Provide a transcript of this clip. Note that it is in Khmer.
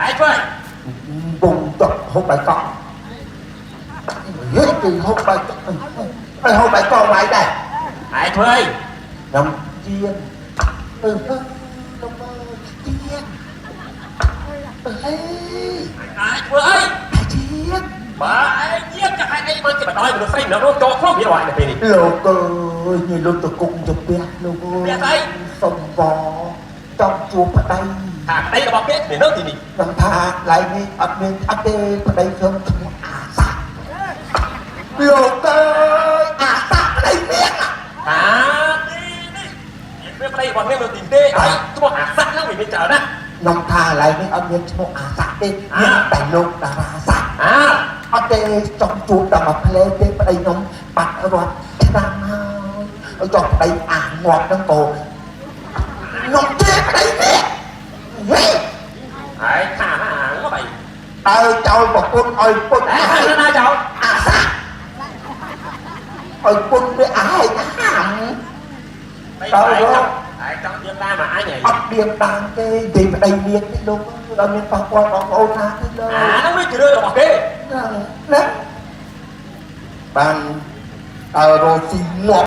ឯងធ្វើ ពុំចប់ហូបបាយកក់ហេគឺហូបបាយកក់ហើយហូបបាយកក់បាយដែរ ឯងធ្វើអី ខ្ញុំជៀនអឺអឺលោកអើយជៀនអឺហេ ឯងធ្វើអី ជៀន បើឯងជាចាក់ឯងអីមកជាបណ្ដោយមនុស្សស្រីម្នាក់នោះចូលខ្លួនមានរបស់ឯងនៅពេលនេះ លោកអើយញលោកទៅគុកទៅផ្ទះលោកអើ ផ្ទះស្អី យសុំវចង់ជួបប្តី ថាប្តីរបស់គេគ្មាននៅទីនេះ ខ្ញុំថាឡៃនេះអត់មានអត់ទេប្តីខ្ញុំឈ្មោះអាសាលោកអើយអាសាប្តីមាន ថាទីនេះមានប្តីរបស់នាងនៅទីនេះទេហើយឈ្មោះអាស័កហ្នឹងវាមានច្រើនណាស់ ខ្ញុំថាឡៃនេះអត់មានឈ្មោះអាសាទេមានតែលោកតារាសា អា អត់ទេចង់ជួបដល់មួយផ្លែទេប្តីខ្ញុំបាត់រាប់ឆ្នាំហើយឲ្យចង់ប្តីអាងាប់ហ្នឹងក៏ខ្ញុំទេប្តីនេះហេ ឯងថាណាអាងបី ដើរចោលប្រពន្ធឲ្យពុត ឯងថាណាចោល អាសាឲ្យពុតវាអាយហាំ ឯងឯងចង់ទៀមតាមអញហី អត់មានដានទេនិយាយប្តីមានទេលោកដល់មានប៉ះពាល់បងប្អូនណាទេលោក អាហ្នឹងវាជារឿងរបស់គេ ណាបានដើររកស៊ីងាប់